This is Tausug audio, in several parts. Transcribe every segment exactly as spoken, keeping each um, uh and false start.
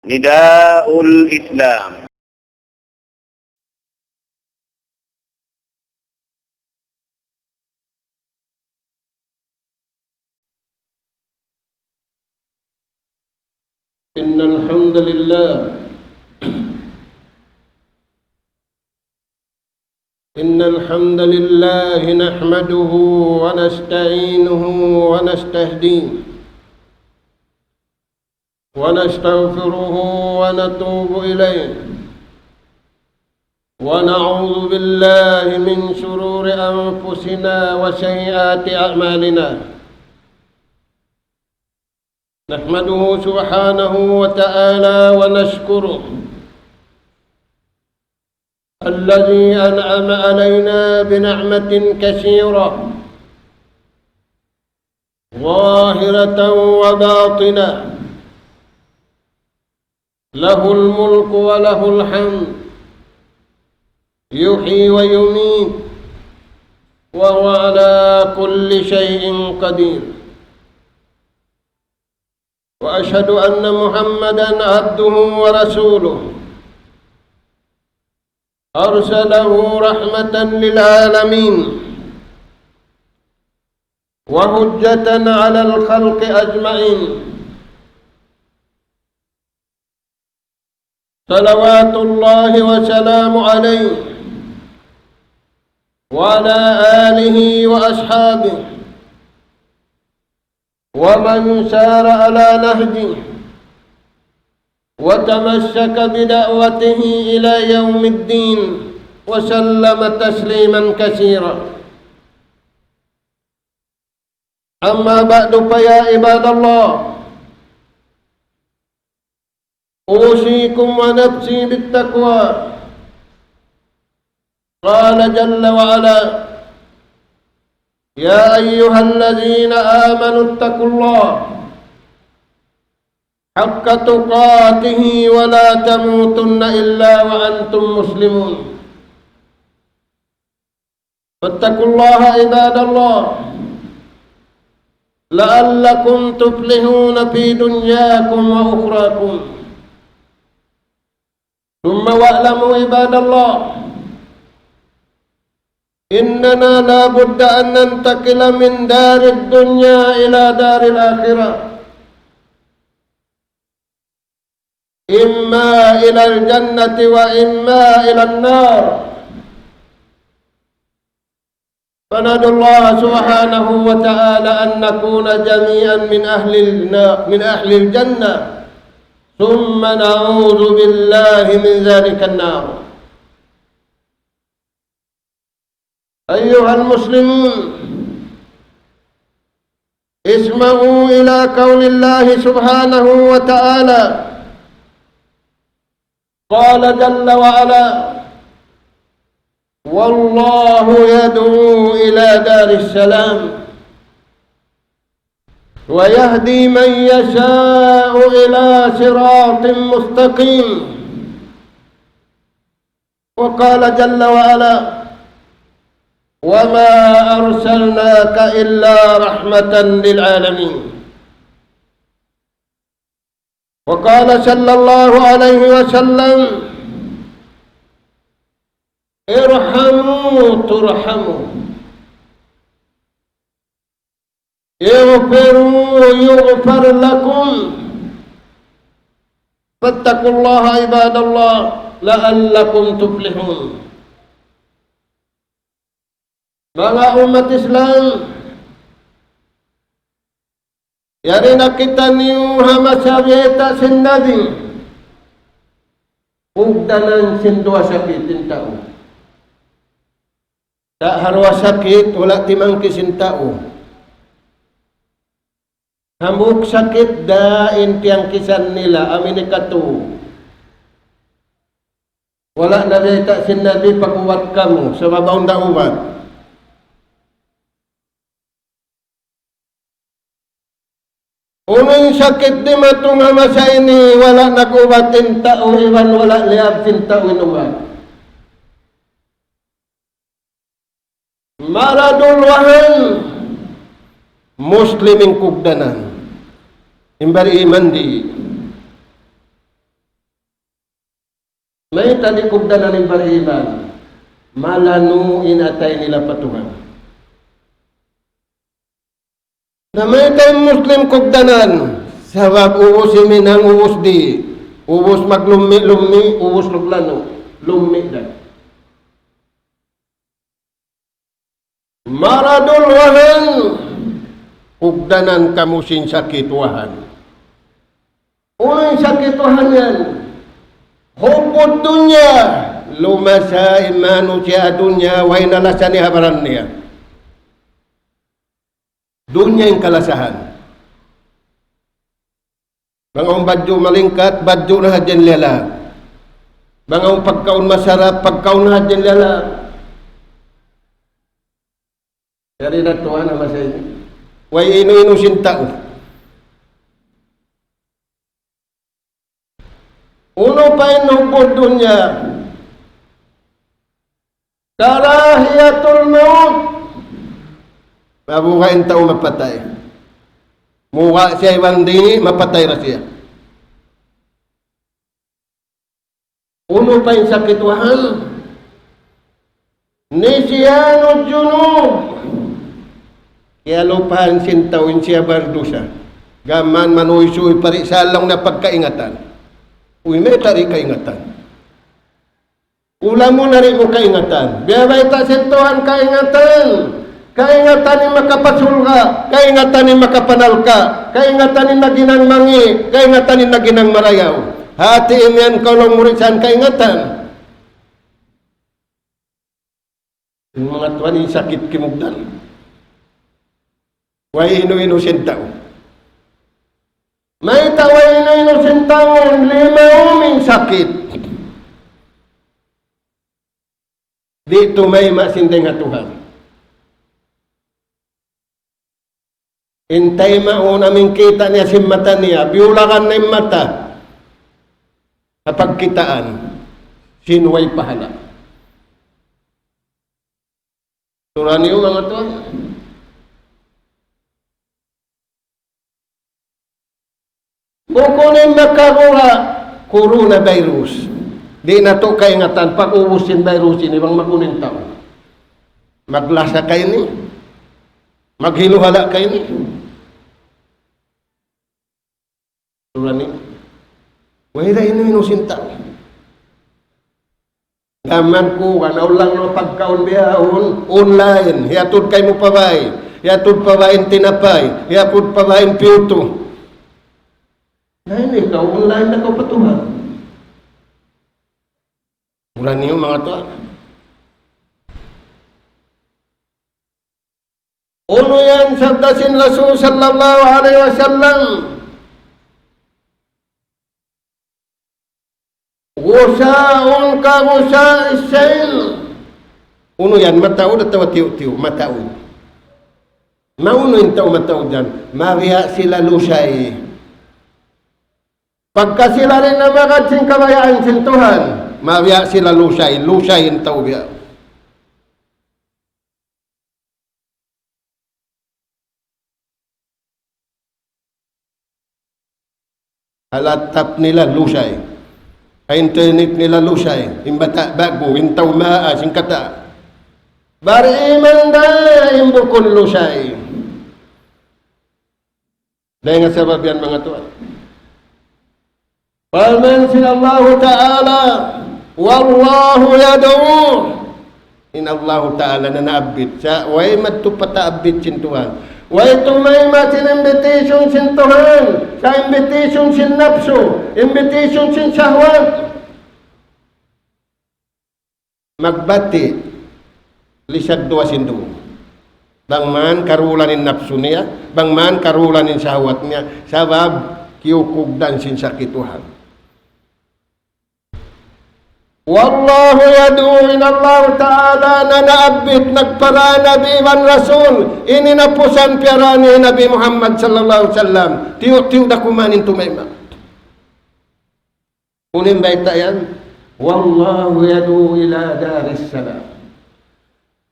نداء الإسلام. إن الحمد لله، إن الحمد لله نحمده ونستعينه ونستهديه ونستغفره ونتوب إليه، ونعوذ بالله من شرور أنفسنا وسيئات أعمالنا. نحمده سبحانه وتعالى ونشكره، الذي أنعم علينا بنعمة كثيرة ظاهرة وباطنة، له الملك وله الحمد، يحيي ويميت، وهو على كل شيء قدير. وأشهد أن محمدا عبده ورسوله، أرسله رحمة للعالمين وحجة على الخلق أجمعين، صلوات الله وسلامه عليه وعلى آله وأصحابه ومن سار على نهجه وتمسك بدعوته إلى يوم الدين، وسلم تسليما كثيرا. أما بعد، فيا عباد الله، أوصيكم ونفسي بالتقوى. قال جل وعلا: يا أيها الذين آمنوا اتقوا الله حق تقاته ولا تموتن إلا وأنتم مسلمون. فاتقوا الله عباد الله لعلكم تفلحون في دنياكم وأخراكم. ثم واعلموا عباد الله، إننا لا بد أن ننتقل من دار الدنيا إلى دار الآخرة، إما إلى الجنة وإما إلى النار. فندعو الله سبحانه وتعالى أن نكون جميعا من أهل النا-، من أهل الجنة، ثم نعوذ بالله من ذلك النار. أيها المسلمون، اسمعوا إلى قول الله سبحانه وتعالى. قال جل وعلا: والله يدعو إلى دار السلام ويهدي من يشاء إلى صراط مستقيم. وقال جل وعلا: وما أرسلناك إلا رحمة للعالمين. وقال صلى الله عليه وسلم: ارحموا ترحموا، اغفروا يغفر لكم، فاتقوا الله عباد الله لعلكم تفلحون. Manga ummat Islam, yari na kitaniyu ha masa bayta' sin Nabi, kugdanan sin duwa sakit in tau. Sa' ha duwa sakit, wala' timangkis in tau. Hambuuk sakit da in tiyangkisan nila, amu in hikatu. Wala' na bayta' sin Nabi, pag-ubat kamu, sabab awn da ubat. Unu in sakit dimatung ha masa ini, wala' nag-ubat in tau, iban wala' liyab sin tau in ubat. مرض الوهن, Muslim in kugdanan. In bariman di'. Mayta' di' kugdanan in bariman? Malanu' in atay nila pa Tuhan. Na mayta' in Muslim kugdanan? Sabab ubus himinang, ubus di', ubus maglummi'-lummi', ubus luglanu', lummi' da. Maradul wahan, kugdanan kamu sin sakit wahan. Unu in sakit wahan yan? Hubbud dunya, lumasa in manusiya' dunya, way na lasa niya ha baran niya. Dunya in kalasahan. Bang awn badju' malingkat, badju' na hadja in liyala. Bang awn pagkaun masarap, pagkaun na hadja in liyala. Yari na tuwan ha masa ini. Way inu-inu sin tau. Unu pa in hubbud dunya? Karahiyatul maut. Mabuga' in tau mapatay. Muga' siya iban dini', mapatay ra siya. Unu pa in sakit wahan? Nisyanu junub. Kiyalupahan sin tau in siya bardusa. Gam mayan manuysuy pa di' sa laung niya pagkaingatan. Uy, mayta' di' kaingatan? Ula mu na di' mu kaingatan. Biya' bayta' sin Tuhan kaingatan. Kaingatan in makapasurga', kaingatan in makapanalka', kaingatan in naghinang mangi', kaingatan in naghinang marayaw. Hati imiyan kaw laung mu ri' san kaingatan. In manga tuwan in sakit kimugdan. Way inu-inu sin tau. Mayta' way inu-inu sin tau, limaum in sakit. Di' tumayma' sin dayn ha Tuhan. In taymaun amu in kita' niya sin mata niya, biyulagan na in mata. Ha pagkitaan, sin way pahala'. Sura niyu manga tuwan. Bukun in makarula' coronavirus. Di' natu' kaingatan pag-ubus sin virus ini bang makunang tau. Maglasa ka ini. Maghiluhala' ka ini. Sura ini. Way da inu-inu sin tau. Gam mayan ku, kanaul lang no pagkaun bihaun, online, hiyatud kaymu pa bay, hiyatud pa bay in tinapay, hiyatud pa bay in piyutu. Na ini kaw, online na kaw pa Tuhan. Mura niyu manga tuwan. Unu yan sabda sin Rasul sallallahu alayhi wasallam? غثاء كغثاء السيل. Unu yan, mataud atawa tiyu'-tiyu', mataud. Maunu in tau mataud yan? Mabiya' sila lusay. Pagka sila di' na magad sin kabayaan sin Tuhan, mabiya' sila lusay, lusay in tau biya'. Ha laptop nila lusay. Ha internet nila lusay. In bata' ba'gu, in tau maas, in kata'. Bariman da in bukun lusay. Dayn ha sabab yan manga tuwan. Parman sin Allahu Ta'ala, والله يدعو. In Allahu Ta'ala nanaabbit. Sa' way madtu pataabbit sin Tuhan. Way tumayma' sin invitation sin Tuhan. Sa' invitation sin napsu, invitation sin shahwat. Magbati', lisag duwa sin duun. Bang man karulan in napsu niya, bang man karulan in shahwat niya, sabab kiyukugdan sin sakit Tuhan. والله يدعو, in Allahu Ta'ala nanaabbit, nagpara nabi iban rasul, ini na pusan piyara niya Nabi Muhammad sallallahu alayhi wasallam, tiyu'-tiyu' da kuman in tumayma'. Unu in bayta' yan? والله يدعو إلى دار السلام.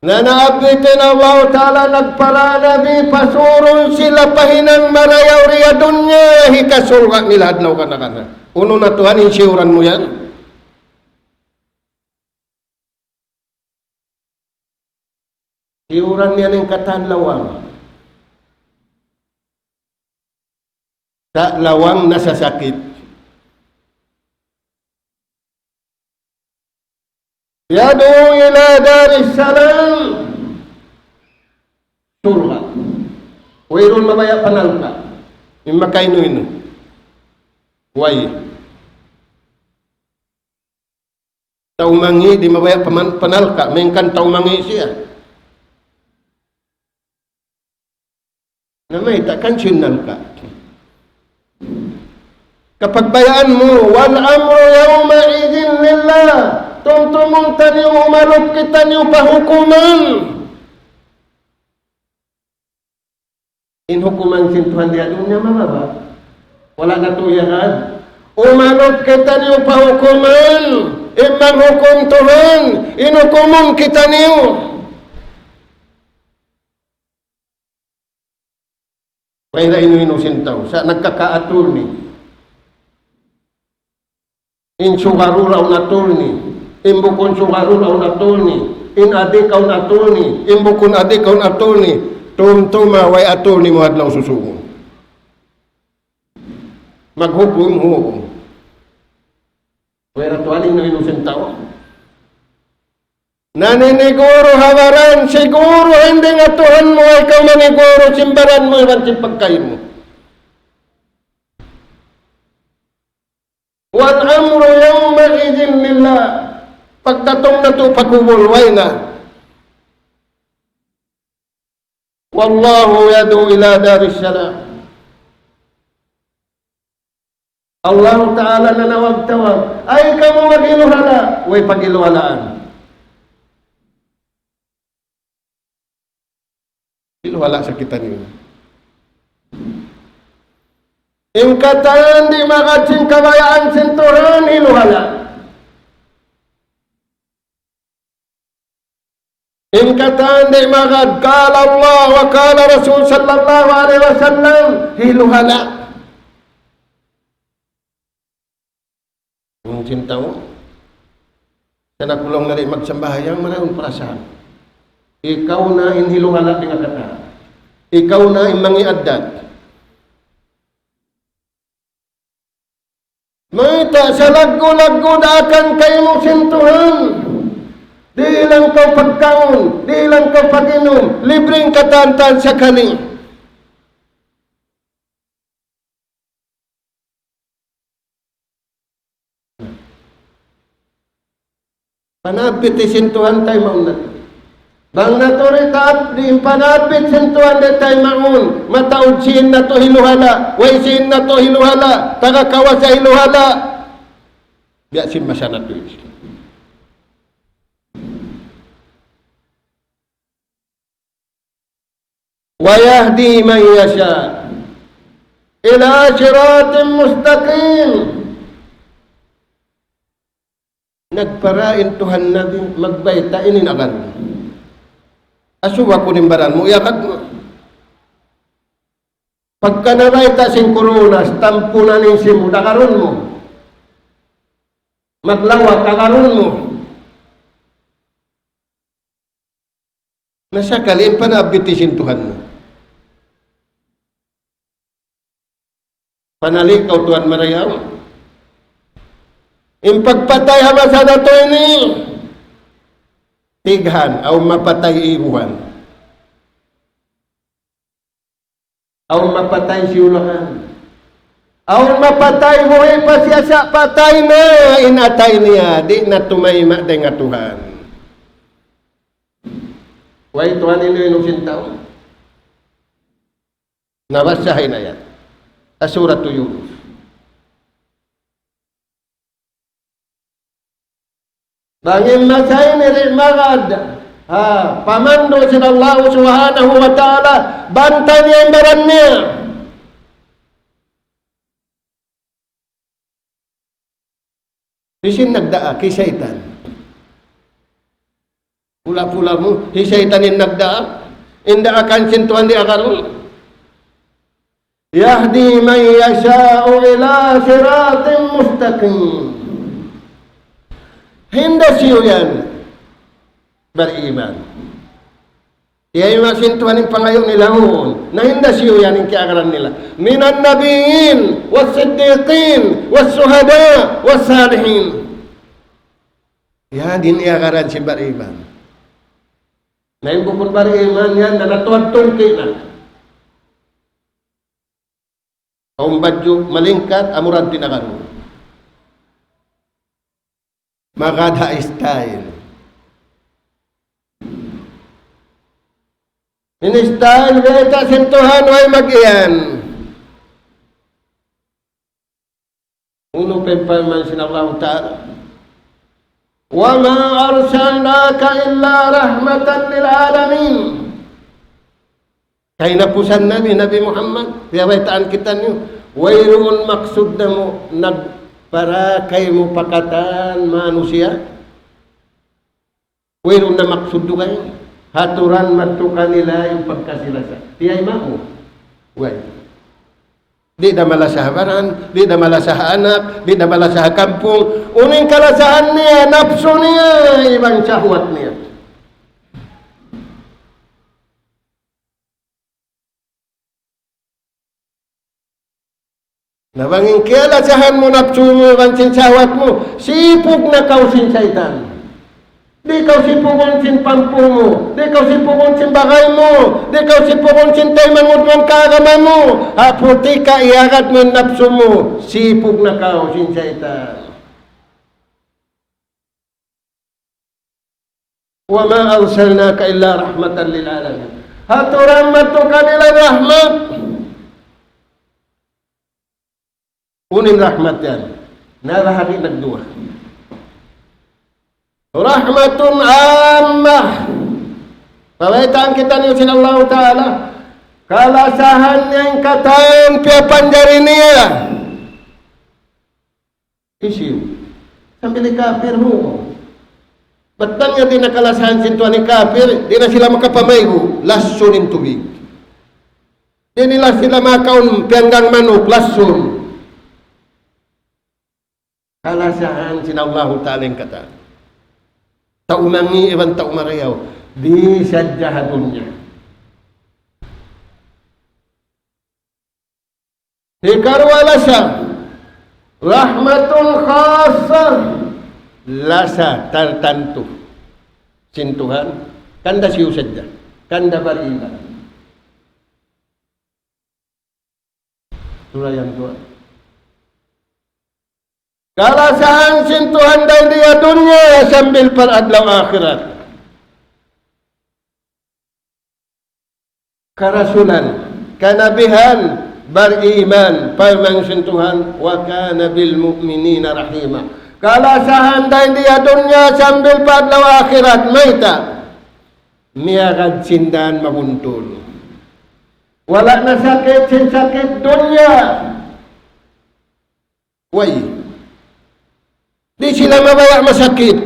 Nanaabbit in Allahu Ta'ala nagpara nabi, pasurun sila pa hinang marayaw di ha dunya, hikasurga' nila adlaw kana-kana. Unu na tuwan in siyuran mu yan? Iyuran niya in katan lawang. Sa' lawang nasasakit. يدعو إلى دار السلام. Surga'. Wayruun mabaya' pa narka'. In makainu-inu. Way. Tau mangi' di' mabaya' pa man-, pa narka', malayngkan tau mangi' siya. Na mayta' kan sin narka'. Kapagbayaan mu, والأمر يومئذ لله. Tumtumun taniyu, umalup kitaniyu pa hukuman. In hukuman sin Tuhan di ha dunya mababa'. Wala' natu' iyagad. Umalup kitaniyu pa hukuman. In manghukum Tuhan, in hukumun kitaniyu. Way ra inu-inu sin tau. Sa' nagkaka-attorney. In sugarol awn attorney. In bukun sugarol awn attorney. In adik awn attorney. In bukun adik awn attorney. Tumtuma way attorney mu adlaw susungun. Maghukum, hukum. Way ra tuwan inu-inu sin tau. Naniniguru ha baran, siguru ha hinang Tuhan mu, ikaw maniguru sin baran mu iban sin pagkahi mu. والأمر يومئذ لله. Pagdatung natu' pa kubul, way na. والله يدعو إلى دار السلام. Allahu Ta'ala nanawag-tawag. Ay kamu maghiluhala', way paghiluhalaan. Hiluhala' sa kitaniyu. In katan di' magad sin kabayaan sin Tuhan, hiluhala'. In katan di' magad, قال الله وقال رسول صلى الله عليه وسلم, hiluhala'. Mungkin tau, sa' nakulung na di' magsambahayang, marayaw in parasahan. Ikaw na in hiluhala' di' ngakata. Ikaw na in mangi' addat. Mayta' sa laggu'-laggu' daakan kaymu sin Tuhan. Dihilan kaw pagkaun, dihilan kaw pag-inum, libre in katan-katan sakali. Panabbit sin Tuhan taymaun natu'. Bang natu' di' taat, di' in panabbit sin Tuhan di' taymaun, mataud sīn natu' hiluhala', way sīn natu' hiluhala', taga kawasa hiluhala'. Biya' sin masa natu' ini. ويهدي من يشاء إلى صراط مستقيم. Nagpara in Tuhan Nabi, magbayta' ini in agarun. Asuba kunu' in baran mu, iyagad mu. Pagka nabayta' sin corona, stampunan in simu, agarun mu. Maglawak, agarun mu. Na sakali in panabbit sin Tuhan mu. Panali' kaw tuwan marayaw. In pagpatay ha masa natu' ini, tighan, awn mapatay ibuhan. Awn mapatay siyulakan. Awn mapatay buhi' pa siya, sa' patay na in atay niya, di' na tumayma' dayn ha Tuhan. Way tuwan inu-inu sin tau. Nabasa ha in ayat. Ha Suratu Yunus. Bang in masa ini di' magad, ha, pamandu' sin Allah Subhanahu wa Ta'ala, bantay niya in baran niya. Hisiyu in nagdaak? Hi saytan. Pula-pula mu, hi saytan in nagdaak. In daakan sin Tuhan di' agarun. يهدي من يشاء إلى صراط مستقيم. Hinda siyu yan bariman. Iyayma' sin Tuhan in pangayu' nila yaun. Na hinda siyu yan in kiyagaran nila. من النبيين والصديقين والشهداء والصالحين. Yan in iyagaran sin bariman. Na in bukun bariman yan, na natuwad tungki na. Awn badju' malingkat, amura in tinagaru. Magad ha style. In style, bayta' sin Tuhan, way mag-iyan. Unu pa in parman sin Allahu Ta'ala? وما أرسلناك إلا رحمة للعالمين. Kahinapusan Nabi, Nabi Muhammad, piyabaytaan kitaniyu, wayruun maksud namu' nagpara kaymu pa katan manusiya'. Wayruun na maksud dugaing, ha aturan madtu kanila in pagkasi-lasa. Tiyayma' mu? Way. Di' da malasa ha baran, di' da malasa ha anak, di' da malasa ha kampung. Unu in kalasahan niya, napsu niya, iban sahwat niya. Na bang in kiyalasahan mu napsu mu iban sin sahwat mu, sipug na kaw sin saytan. Di' kaw sipugun sin pampung mu, di' kaw sipugun sin bagay mu, di' kaw sipugun sin taymanghud mu, kaagama mu. Ha puti ka iyagad mu in napsu mu, sipug na kaw sin saytan. وما أرسلناك إلا رحمة للعالمين. Ha aturan madtu kanila rahmat. Unu in rahmat yan? Nabahagi' nagduwa. رحمة عامة. Pabaytaan kitaniyu sin Allahu Ta'ala. Kalasahan niya in katan piyapanjari niya. Hisiyu? Sambil kafir mu. Bat bang niya di' na kalasahan sin Tuhan in kafir, di' na sila makapamaygu', lassun in tubig. Di' nila sila makaun piyanggang manuk, lassun. Kalasahan sin Allahu Ta'ala in katan. Tau mangi' iban tau marayaw. Di' sadja ha dunya. Hikaruwa lasa, رحمة خاصة, lasa tartantu sin Tuhan, kanda siyu sadja, kanda bariman. Tulayan Tuhan. Kalasahan sin Tuhan dayn di ha dunya sambil pa adlaw akhirat. Karasulan, kanabihan, bariman, parman sin Tuhan, وكان بالمؤمنين رحيما. Kalasahan dayn di ha dunya sambil pa adlaw akhirat, mayta'? Miyagad sin dan mabuntul. Wala' nasakit sin sakit dunya. Way. Di' sila mabaya' masakit.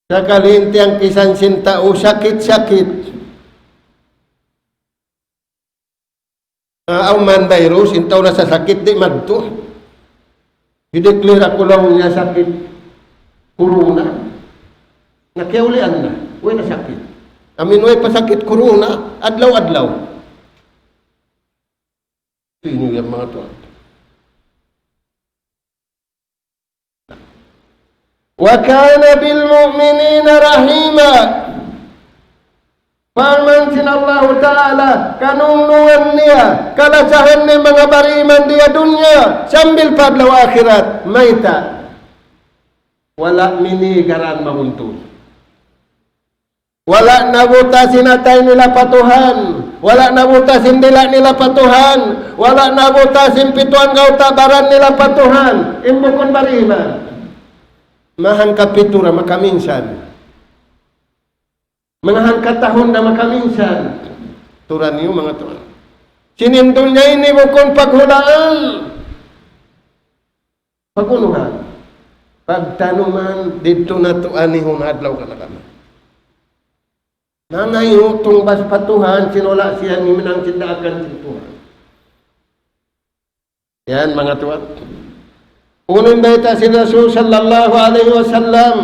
Sakali in tiyangkisan sin tau sakit-sakit. Ah, awn man virus, in tau nasasakit di' madtu. Di-declare aku laung niya sakit corona. Na kiyaulian na, way na sakit. Amin way pa sakit corona, adlaw-adlaw. Sino yan, manga tuwan? وكان بالمؤمنين رحيما. Parman sin Allahu Ta'ala, kanungnungan niya, kalasahan niya manga bariman di ha dunya, sambil pa adlaw akhirat, mayta'? Wala' minigaran mabuntul. Wala' nabutas in atay nila pa Tuhan. Wala' nabutas in dila' nila pa Tuhan. Wala' nabutas in pitu anggawta' baran nila pa Tuhan. In bukun bariman. Mahangkapitu ra makaminsan. Mahangkatahun ra makaminsan. Turan niyu manga tuwan. Sin in dunya ini bukun paghulaan. Pag-unuhan, pagtanuman, didtu natu' anihun adlaw kana-kana. Nangayu' tungbas pa Tuhan, sin wala' siya himinang sin daakan sin Tuhan. Yan, manga tuwan. Unu in bayta' sin Rasul sallallahu alayhi wasallam.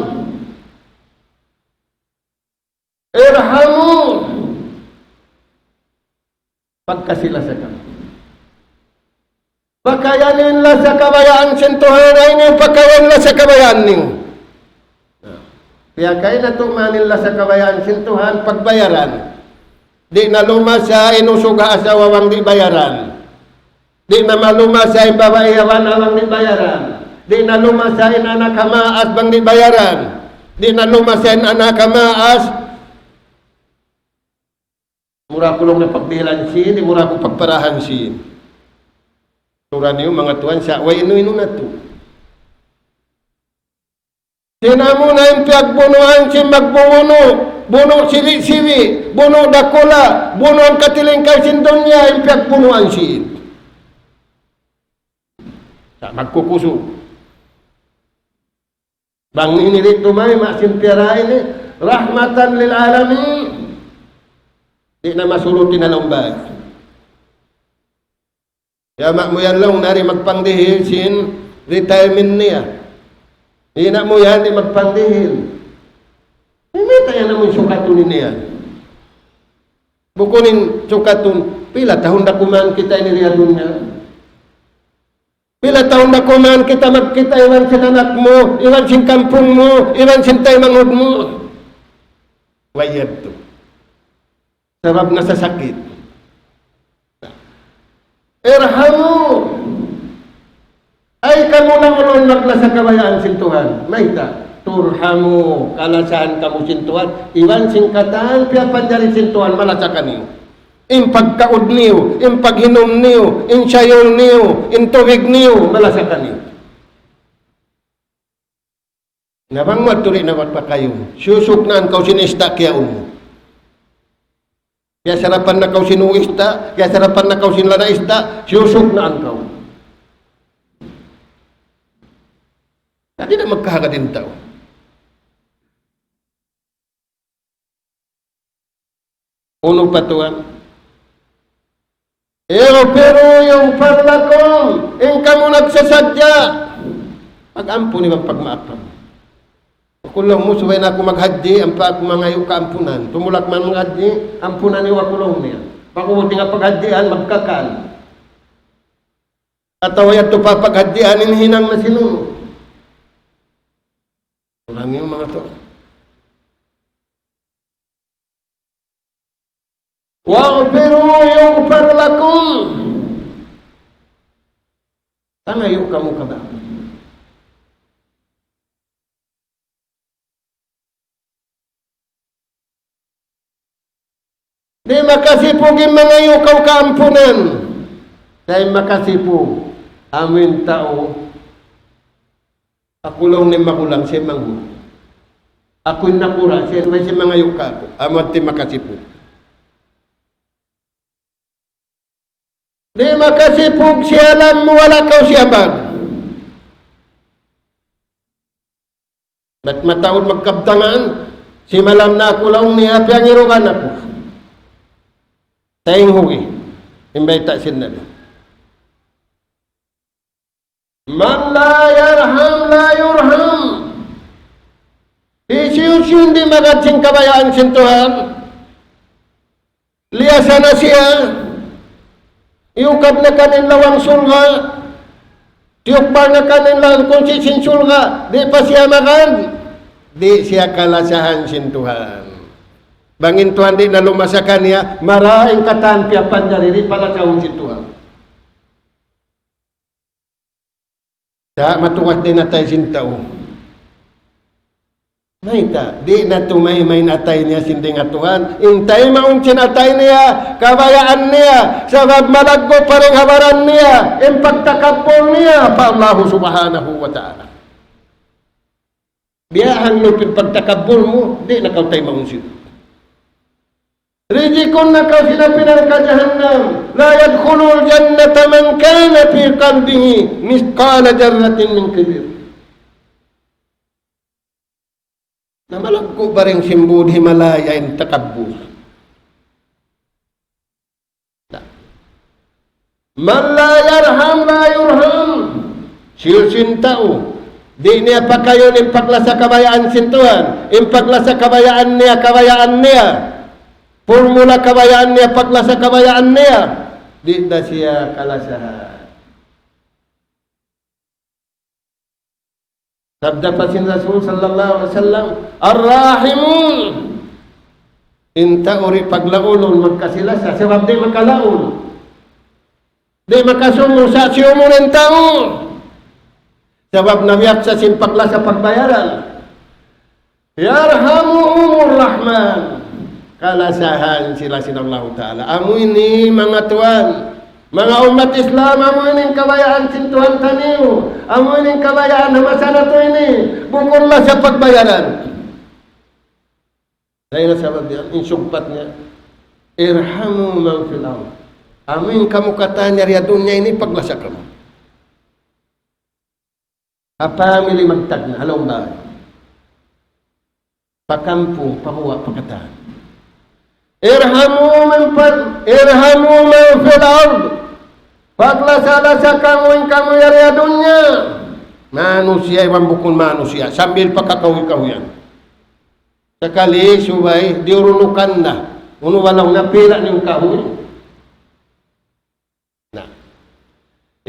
ارحموا. Pagkasi-lasa kamu. Pakayan in lasa kabayaan sin Tuhan, ay ini pakayan lasa kabayaan niyu. Piyakain natu' man in lasa kabayaan sin Tuhan, pagbayaran. Di' na lumasa in usug ha asawa bang di' bayaran. Di' na malumasa in babai ha bana bang di' bayaran. Di' na lumasa in anak ha maas bang di' bayaran. Di' na lumasa in anak ha maas. Mura ku laung na pagdihilan sin, di' mura ku pagparahan sin. Tura niyu manga tuwan sa', way inu-inu natu'. Sin amuna in piyagbunuan sin magbubunu', bunu' sibi'-sibi', bunu' dakula', bunu' hangkatilingkal sin dunya, in piyagbunuan sin. Sa' magkukusug. Bang ini di' tumayma' sin piyara ini, رحمة للعالمين. Di' na masulut in alam bay. Ya, ma' mu yan laung na di' magpangdihil sin retirement niya. Ina' mu yan di' magpangdihil. Ini tayo namun sukatun ini yan. Bukun in sukatun, pila tahun da kuman kita ini di ha dunya. Pila tahun da kuman kita magkita' iban sin anak mu, iban sin kampung mu, iban sin taymanghud mu. Way yadtu. Sabab nasasakit. ارحموا. Ay kamu na ulun maglasa kabayaan sin Tuhan. Mayta'? ترحموا. Kalasahan kamu sin Tuhan. Iban sin katan piyapanjari sin Tuhan malasa kaniyu. In pagkaun niyu, in paghinum niyu, in sayul niyu, in tubig niyu, malasa kaniyu. Na bang mu tuud di' na magpakayun, siyusuknaan kaw sin ista' kiyaun mu. Kiyasarapan na kaw sin ista', kiyasarapan na kaw sin lana ista', siyusuknaan kaw. Na di' na magkahagad in tau. Unu pa tuwan? اغفروا يغفر لكم. In kamu nagsasadja, pag-ampun iban pagmaap kamu. Aku laung mu, subay na aku maghajji, ampa aku mangayu' kaampunan. Tumulak man maghajji, ampunan niyu aku laung niya. Pag-ubus di' nga paghajjian, magkakal. Atawa yadtu pa paghajjian in hinang na sin unu. Ulangi manga tau. واغفروا يغفر لكم. Pangayu' kamu kabayaan. Di' makasipug in mangayu' kaw kaampunan. Sa' in makasipug, amu in tau, aku laung in magulang, siya in manghud. Aku in nakura', siya in mangayu' kāku'. Amu in makasipug. Di' makasipug siya laung mu wala' kaw siya bang. Bat mataud magkabtangan, simalam na aku laung niya piyangirugan aku. Taymanghud, in bayta' sin Nabi. من لا يرحم لا يرحم. Hisiyu-siyu in di' magad sin kabayaan sin Tuhan, liyasa na siya, iyukab na kaniya in lawang surga', tiyukbal na kaniya in lawang kunsi' sin surga', di' pa siya magad, di' siya kalasahan sin Tuhan. Bang in Tuhan di' na lumasa kaniya, marayaw in katan piyapanjari, di' palasahun sin Tuhan. Sa' matugas da in atay sin tau. Mayta', di' na tumayma' in atay niya sin dayn ha Tuhan. In taymaun sin atay niya, kabayaan niya. Sabab malaggu' pa dayn ha baran niya in pagtakabbur niya pa Allah Subhanahu wa Ta'ala. Biya' hangnu in pagtakabbur mu, di' na kaw taymaun sin. Rijikun na kaw sin api narka' jahannam. لا يدخل الجنة من كان في قلبه مثقال ذرة من كبر. Na malaggu' pa dayn sin būd Himalaya in takabbur. من لا يرحم لا يرحم. Hisiyu-siyu in tau Di' niya pakayun in paglasa kabayaan sin Tuhan. In paglasa kabayaan niya, kabayaan niya. Purmula kabayaan niya, paglasa kabayaan niya. Di' da siya kalasahan. Sabda pa sin Rasul sallallahu alayhi wasallam, "الراحمون." In tau di' paglaulun magkasilasa, sabab di' makalaul. Di' makasumusa, siyumun in tau. Sabab nabiyaksa sin paglasa pagbayaran. يرحمهم الرحمن. Kalasahan sila sin Allahu Ta'ala. Amu ini manga tuwan, manga ummat Islam, amu ini in kabayaan sin Tuhan taniyu. Amu ini in kabayaan ha masa natu' ini. Bukun masa pagbayaran. Dayn ha sabab yan, in sugpat niya, ارحموا من في الأرض. Amu in kamu katan niya ha dunya ini, paglasa kamu. Ha family magtagna', ha lawm bāy. Pa kampung, pa guwa', pa katan. ارحموا من في، ارحموا من في الأرض. Paglasa-lasa kamu in kamu yari ha dunya. Manusiya' iban bukun manusiya', sambil pa kakahuy-kahuyan. Sakali subay, diyurunukan na. Unu ba laung niya, pila in kahuy. Na.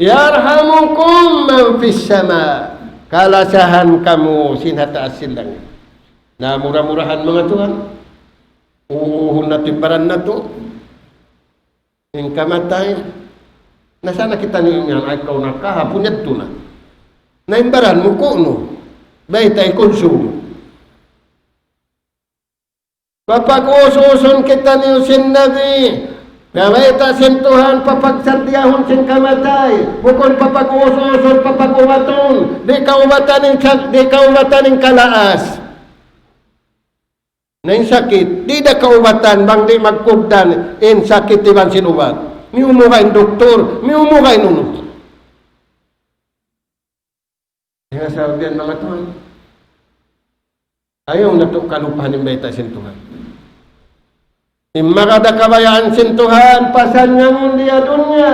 يرحمكم من في السماء. Kalasahan kamu sin ha taas sin langit. Na, mura-murahan manga tuwan. Uuhun natu' in baran natu'. In kamatay. Na, sa' na kitaniyu yan, ay kaw na kahapun yadtu na. Na in baran mu kunu'. Baytai kunsum. Papag-us-usun kitaniyu sin Nabi. Piyabayta' sin Tuhan, papagsadiyahun sin kamatay. Bukun papag-us-usun, papag-ubatun. Di' kaubatan in sak-, di' kaubatan in kalaas. Na in sakit, di' da kaubatan, bang di' magkugdan, in sakit iban sin ubat. Miyumuha in doktor, miyumuha in unu. Dayn ha sabab yan manga tuwan. Ayaw natu' kalupahan in bayta' sin Tuhan. In manga da kabayaan sin Tuhan, pasannyangun di ha dunya.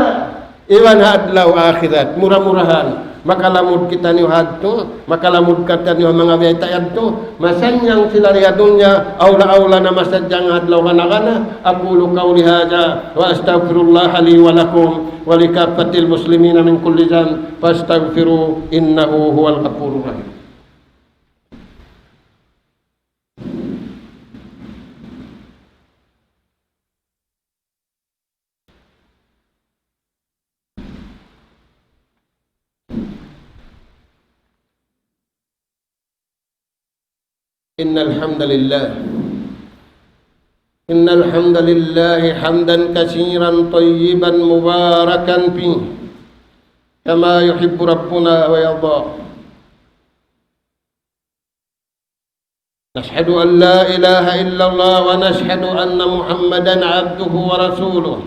Iban ha adlaw akhirat, mura-murahan. Makalamud kitaniyu hadtu, makalamud kitaniyu manga bayta' yadtu. Masannyang sila di ha dunya, awla-awla na masannyang adlaw kana-kana. أقول قولي هذا وأستغفر الله لي ولكم ولكافة المسلمين من كل ذنب فاستغفروه إنه هو الغفور الرحيم. إن الحمد لله، إن الحمد لله حمدا كثيرا طيبا مباركا فيه كما يحب ربنا ويرضى. نشهد أن لا إله إلا الله ونشهد أن محمدا عبده ورسوله،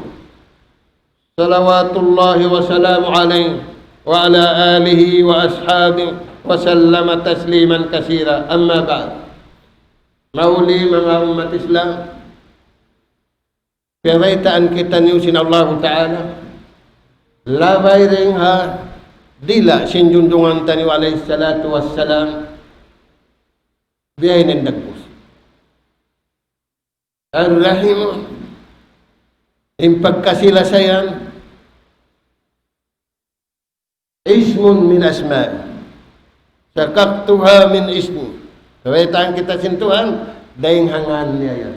صلوات الله وسلامه عليه وعلى آله وأصحابه وسلم تسليما كثيرا. أما بعد. Mahuli manga ummat Islam, piyabaytaan kitaniyu sin Allahu Ta'ala, labay dayn ha dila' sin junjungan taniyu alayhi salatu wassalam, biya' ini in dagbus. Ar-Rahim, in pagkasi-lasa yan, اسم من أسمائه. شققتها من اسمه. Piyabaytaan kita sin Tuhan, dayn ha ngan niya yan.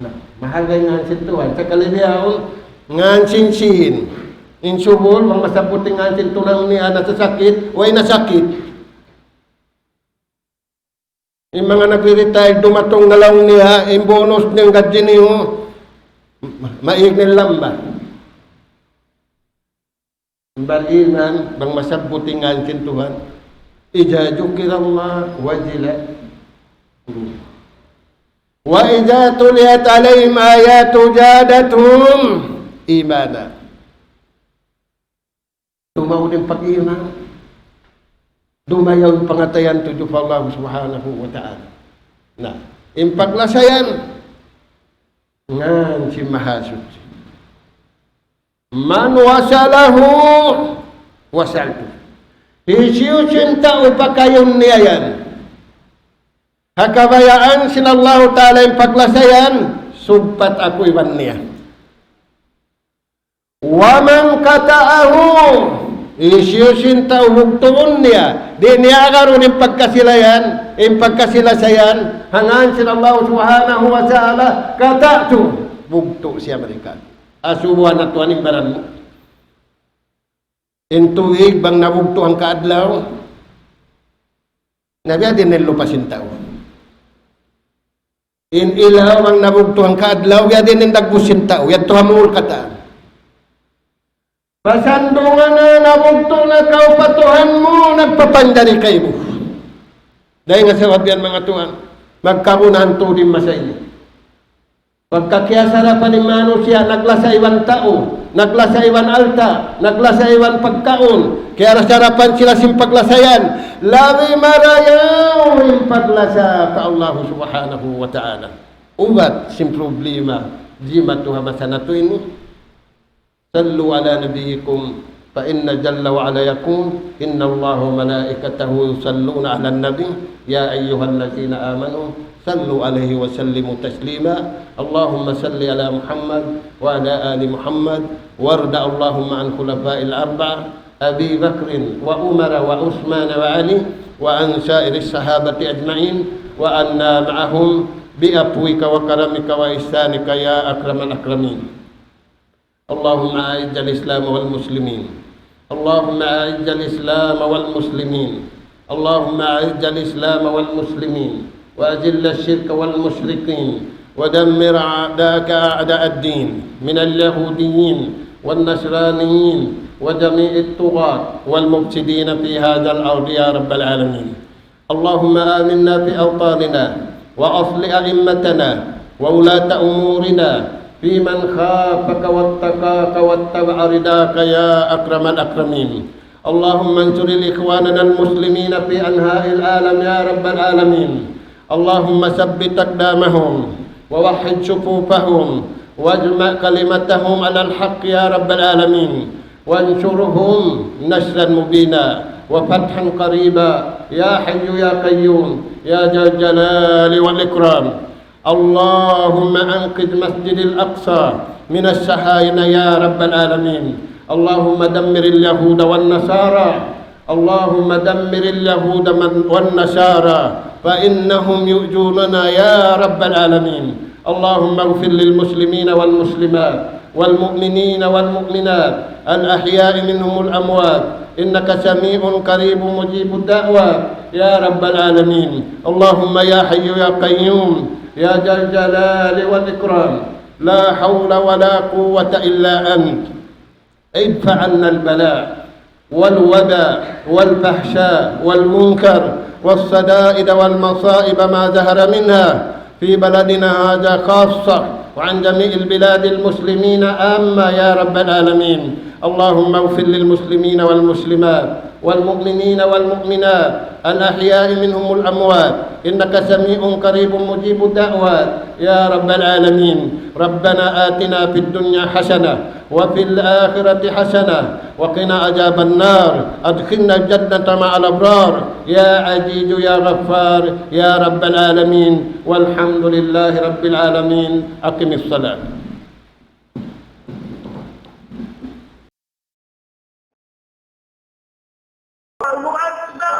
Na, mahal da in ngan sin Tuhan. Sakali bihaun, ngan sin sin. In subul, bang masabbut in ngan sin tunang niya nasasakit, way na sakit. In manga nagre-retire, dumatung na laung niya, in bonus niya, in gadji niyu, ma-, maig na in lamba. In bariman, bang masabbut in ngan sin Tuhan. إذا ذكر الله وجلت قلوبهم. وإذا تليت عليهم آياته زادتهم إيمانا. Dumayaw in pag-iman. Dumayaw in pangatayan tudju pa Allah Subhanahu wa Ta'ala. Na, in paglasa yan, ngan sin Mahasuchi. من وصله وصلت. Hisiyu-siyu in tau pakayun niya yan ha kabayaan sin Allahu Ta'ala in paglasayan, sugpat aku iban niya. ومن قطعه, hisiyu-siyu in tau bugtuun niya, di' niya agarun in pagkasilayan, in pagkasilasayan, ha ngan sin Allah Subhanahu wa Ta'ala, قطعت, bugtu' siya mari katu'. Asubuhan natu' in baran mu. In tubig bang nabugtu' hangka adlaw, na biya' diin in lupa sin tau. In ilaw bang nabugtu' hangka adlaw, biya' diin in dagbus sin tau, yadtu ha muul katan. Pasandungan na nabugtu' na kaw pa Tuhan mu, nagpapanjari kaymu. Dayn ha sabab yan manga tuwan, magkagunahan tuud in masa ini. Pagka kiyasarapan in manusiya', naglasa iban tau, naglasa iban alta', naglasa iban pagkaun, kiyasarapan sila sin paglasayan, labi marayaw in paglasa pa Allah Subhanahu wa Ta'ala. Ubat sin problema, jimatu ha masa natu' ini. صلوا على نبيكم، فإن جل وعلا يقول: إن الله وملائكته يصلون على النبي، يا أيها الذين آمنوا صلوا عليه وسلموا تسليما. اللهم صل على محمد وعلى آل محمد، وارض اللهم عن خلفاء الأربعة، أبي بكر وعمر وعثمان وعلي، وعن سائر الصحابة أجمعين، وعنا معهم بعفوك وكرمك وإحسانك يا أكرم الأكرمين. اللهم أعز الإسلام والمسلمين. اللهم أعز الإسلام والمسلمين. اللهم أعز الإسلام والمسلمين، وأذل الشرك والمشركين، ودمر أعداءك أعداء الدين من اليهوديين والنصرانيين وجميع الطغاة والمفسدين في هذا الأرض يا رب العالمين. اللهم آمنا في أوطاننا، وأصلح أئمتنا وولاة أمورنا في من خافك واتقاك واتبع رضاك يا أكرم الأكرمين. اللهم انصر إخواننا المسلمين في أنحاء العالم يا رب العالمين. اللهم ثبت أقدامهم ووحد صفوفهم واجمع كلمتهم على الحق يا رب العالمين. وانصرهم نصرا مبينا وفتحا قريبا يا حي يا قيوم يا ذا الجلال والإكرام. اللهم أنقذ مسجد الأقصى من الصهاينة يا رب العالمين. اللهم دمر اليهود والنصارى. اللهم دمر اليهود من-، والنصارى فإنهم يؤذوننا يا رب العالمين. اللهم اغفر للمسلمين والمسلمات والمؤمنين والمؤمنات الأحياء منهم والأموات إنك سميع قريب مجيب الدعوات يا رب العالمين. اللهم يا حي يا قيوم يا ذا الجلال والإكرام، لا حول ولا قوة إلا أنت. ادفع عنا البلاء والوباء والفحشاء والمنكر والشدائد والمصائب ما ظهر منها في بلدنا هذا خاصة وعن جميع البلاد المسلمين عامة يا رب العالمين. اللهم اغفر للمسلمين والمسلمات والمؤمنين والمؤمنات الأحياء منهم والأموات إنك سميع قريب مجيب الدعوات يا رب العالمين. ربنا آتنا في الدنيا حسنة وفي الآخرة حسنة وقنا عذاب النار. أدخلنا الجنة مع الأبرار يا عزيز يا غفار يا رب العالمين. والحمد لله رب العالمين. أقم الصلاة. الله أكبر،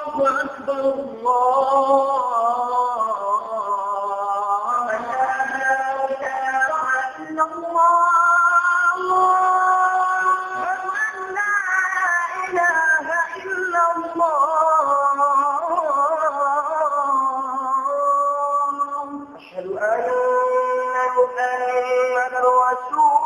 الله أكبر، الله أكبر. لا إله إلا الله. أشهد أن لا إله إلا الله. أشهد أن محمدا رسول